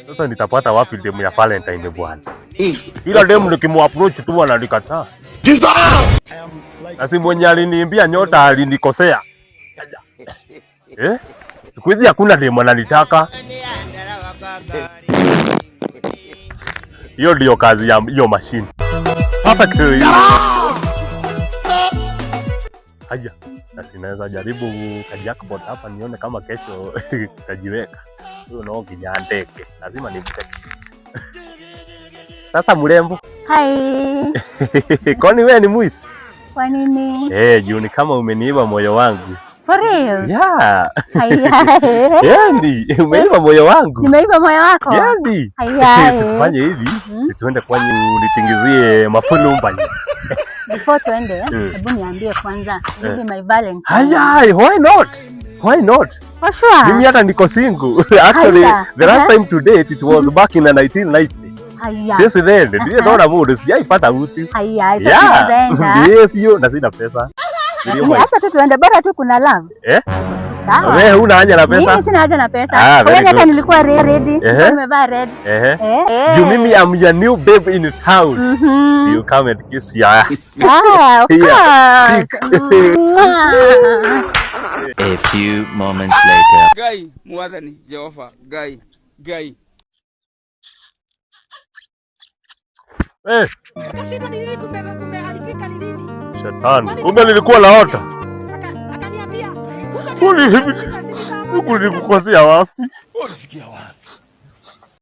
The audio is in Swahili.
Sasa nitapata wapi demu ya Valentine, bwana? Ila demu nikimuapproach tu ananikataa. Na si mwenye aliniimbia nyota alinikosea. Eh? Siku hizi hakuna demu ananitaka. Hiyo ndio kazi ya hiyo machine. Perfect. Haya, sasa naweza jaribu ka jackpot hapa nione kama kesho kajiweka. Huyo nao kinyandeke. Lazima nivute. Sasa mrembo. Hi. Kwani wewe ni mwizi? Kwa nini? Eh, juu ni kama umeniiba moyo wangu. For real? Yeah. Haya. Yaani, umeiba moyo wangu. Nimeiba moyo wako? Yaani. Haya. Sikufanye hivi, situende kwanyu nitingizie mafulumba. Before tuende, hebu niambie kwanza, will be my Valentine? Haya, why not? Why not? For sure. Mimi hata niko single. Actually, Haya. the last time to date it was back in 1990. Haya. Since then, ndio naona muda sijaipata mtu. Haya, sasa Yeah. tunaweza enda. Ndio hiyo na sina pesa. Lakini acha tu tuende, bora tu kuna love. Eh? Sawa. Wewe huna haja na pesa? Mimi sina haja na pesa. Ah, very Kwa hiyo hata good. nilikuwa ready. Nilikuwa nimevaa red. Ehe. Eh. Juu mimi am your new babe in town. So you come and kiss your ass. Ah, of Yeah. course. Sick. Mwah. A few moments later. Ngai mwathani Jehova Ngai Ngai. Eh, Nikashindwa ni nini kumeharibika ni nini? Shetani. Kumbe nilikuwa naota. Akaniambia Huku nilikukosea wapi? Ulisikia wapi?